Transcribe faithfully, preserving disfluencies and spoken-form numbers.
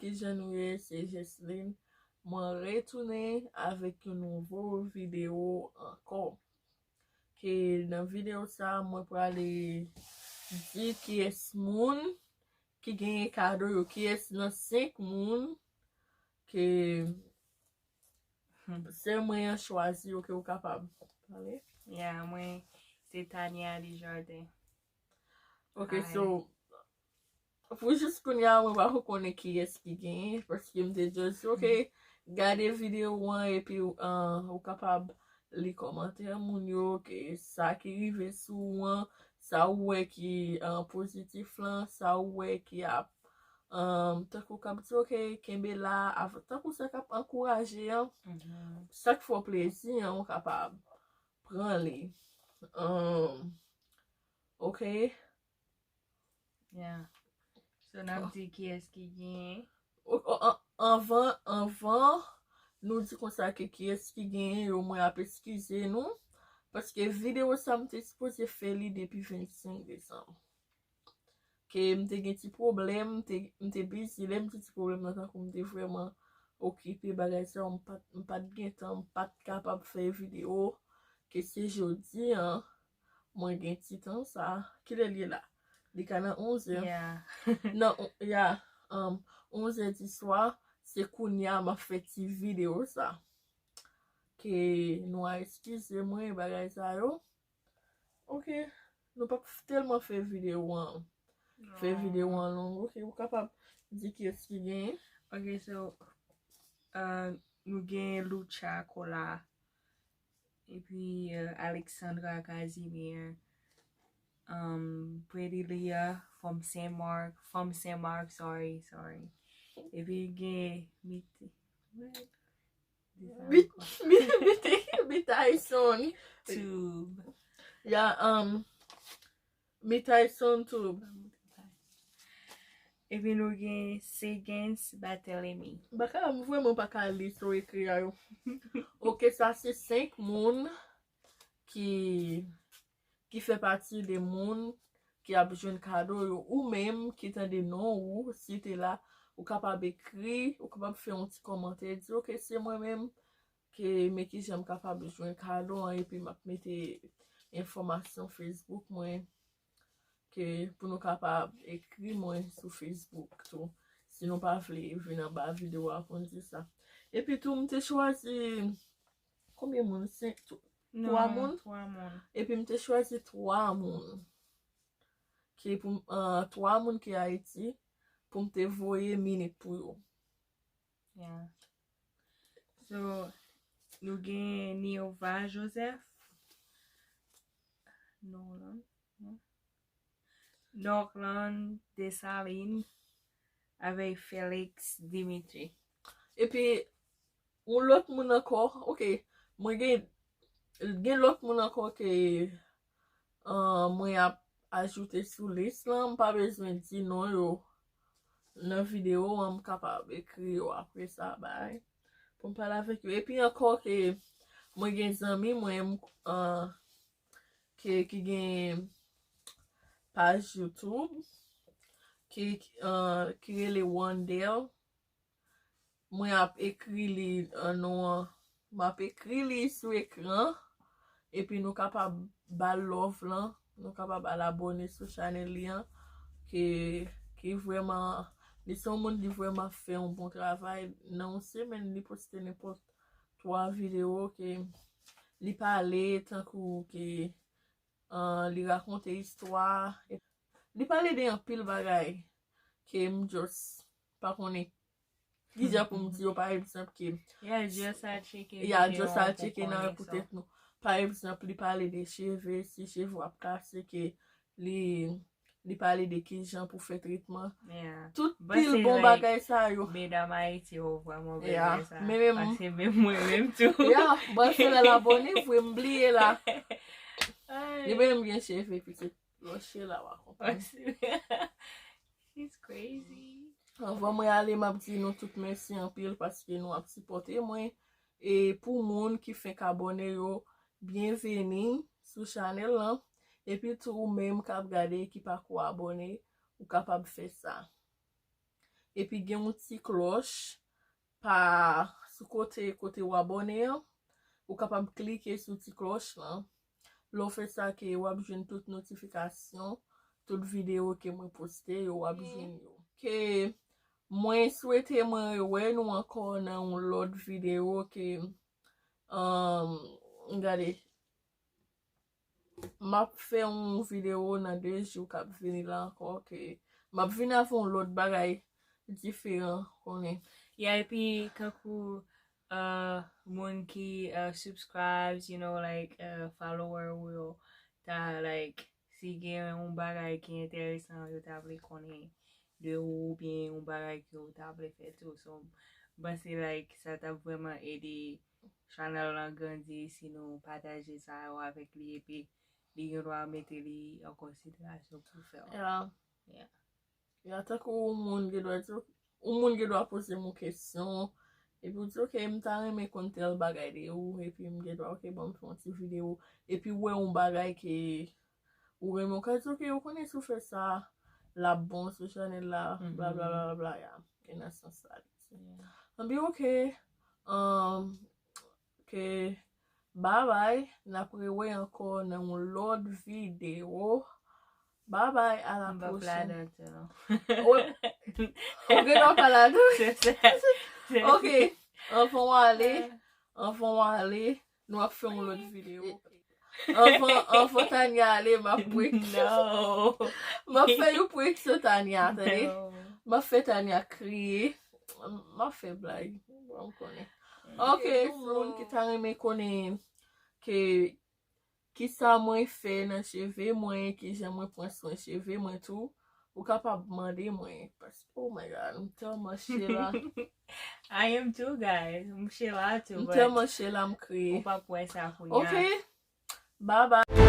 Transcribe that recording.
Kijan nou ye? Se Jesline. Mwen retounen avèk yon nouvo videyo ankò. Ke nan videyo sa, mwen prale di kiyès moun ki genyen kado yo, kiyès nan senk moun ke sè mwen an chwazi yo ke ou kapab pale. Ya, mwen se Tania Desjardins. Ok, so pou jis kounye a, mwen pa ko konnen kiyès ki genyen, paske m te just, ok, gade videyo an epi uh, ou kapab li kòmantè moun yo, ke sa ki rive sou ou an, sa ou wè ki uh, pozitif lan, sa ou wè ki ap um, tankou k ap di, ok, kenbe la, tankou sa k ap ankouraje an, sa k fè w plezi an, ou kapab pran li. Um, ok, Yeah. So, n ap di kiyès ki genyen. Anvan, anvan nou di konsa ke kiyès ki genyen yo, mwen ap eskize nou. Paske videyo sa m te sipoze fè li depi vennsenk desanm. Ke m te gen ti pwoblèm, m te bizi. Lè m di ti pwoblèm nan, tankou m te vrèman okipe bagay sa yo, m pa t gen tan, m pa t kapab fè videyo. Ke se jodi an, mwen gen ti tan sa. Kilè l ye la? Li ka nan onzè. Nan, ya, onzè di swa, se kounye a m ap fè ti videyo sa. Ke nou a eskize mwen bagay sa yo. Ok, nou p ap tèlman fè videyo an. Fè videyo an long. Ok, ou kapab di kiyès ki genyen. Ok, so, uh, nou gen Lucha Cola. Epi uh, Alexandra Casimir, um, Pretty Leah, Fanm Saint Marc, Fanm Saint Marc, sorry, sorry. Epi gen Miti. Mitaison. Tube. Ya, um, Mitaison Tube. Epi nou gen Segens Barthélemy. Baka m vrèman pa ka li sou ekri a yo. Ok, sa se senk moun ki ki fè pati de moun ki ap jwenn kado yo. Ou menm ki tande non ou site la, ou kapab ekri, ou kapab fè yon ti kòmantè, di ok, se mwen menm, ke men kijan m kapab jwenn kado an, epi m ap mete enfòmasyon Facebook mwen ke pou nou kapab ekri mwen sou Facebook tou. Si nou pa vle vin anba videyo a pou n di sa. Epi tou m te chwazi konbyen moun? Senk, twa moun? Twa moun. Epi m te chwazi twa moun. Ki pou uh, twa moun ki Ayiti pou m te voye minit pou yo. Yeah. So, nou gen Niova Joseph. Non, non. Norland Dessalines avèk Felix Dimitri. Epi yon lòt moun ankò, ok, mwen gen gen lòt moun ankò ke uh, mwen ap ajoute sou lis lan, m pa bezwen di non yo nan videyo an, m kapab ekri yo apre sa bay pou m pale avèk yo. Epi ankò ke mwen gen zanmi mwen uh, ke ki gen paj YouTube ki uh, ki rele Wandel. Mwen ap ekri li an non an. M ap ekri li sou ekran. Epi nou kapab ba l love lan. Nou kapab al abòne sou chanèl li an. Ke ki vrèman li se yon moun ki vrèman fè yon bon travay. Nan yon semèn li poste nenpòt twa videyo ke li pale tankou ke uh, li rakonte istwa. Li pale de anpil bagay ke m just pa konnen kijan pou m di yo pa egzanp ke Yeah, just al tcheke yeah, just al tcheke nan pou tèt nou. Pa egzanp, li pale de cheve, si cheve w ap kase ke li li pale de kijan pou fè tretman. Tout pil bon bagay sa yo. Medam Ayiti yo vrèman bezwen sa. Paske menm mwen menm tou. Ya, bon se lè l abòne vre m bliye la. Li menm gen cheve pitit. Lòche la w a konprann. It's crazy. Anvan mwen ale m ap di nou tout mèsi anpil paske nou ap sipòte mwen. E pou moun ki fenk abòne yo, byenveni sou chanèl lan. Epi tou ou menm k ap gade ki pako abòne, ou kapab fè sa. epi gen yon ti klòch pa sou kote, kote w abòne an. Ou kapab klike sou ti klòch lan. Lè w fè sa, ke w ap jwenn tout notifikasyon, tout videyo ke mwen poste yo, w ap jwenn yo. Ke mwen swete mwen wè nou ankò nan yon lòt videyo ke, um, gade, m ap fè yon videyo nan de jou k ap vini la ankò, ke m ap vin avè yon lòt bagay diferan, konnen. Yeah, epi kankou uh, moun ki uh, subscribes, you know, like uh, follower ou yo, ta like, si gen yon bagay ki enteresan, yo ta vle konnen de ou, oubyen yon bagay ke ou ta vle fè tou. So, m panse like, sa t ap vrèman ede chanèl lan grandi si nou pataje sa yo avèk li, epi li gen dwa mete li an konsiderasyon pou fè l. Yeah. Yeah. Ya, tankou yon moun gen dwa di, yon moun gen dwa poze m yon kesyon, epi w di, "Ok, m ta renmen konn tèl bagay de ou," epi m gen dwa, "Ok, ban m fè yon ti videyo," epi w wè yon bagay ke ou renmen, ou ka di, "Ok, ou konnen si w fè sa, l ap bon sou chanèl la, bla bla bla bla bla," ya. E nan sans sa li di. Anpi, ok, um, ok, babay, n ap rewè ankò nan yon lòt videyo. Babay, a la M pa pwochèn. Ladan tou, non. Ou ou gen dwa pa ladan? Se sa. Ok, anvan w ale, anvan w ale, nou ap fè yon lòt videyo. Anvan, anvan Tania ale, m ap prank. No. M ap fè yon prank sou Tania, tande? No. M ap fè Tania kriye. M ap fè blag. Bon, m konnen. Ok, pou moun ki ta renmen konnen ke kisa mwen fè nan cheve mwen, kijan mwen pran swen cheve mwen tou, ou kapab mande mwen. Paske, oh my God, m tèlman chela. I am too, guys. M chela tou, M but tèlman chela, m kriye. Ou pa kwè sa kounye Ok, a. Bye bye.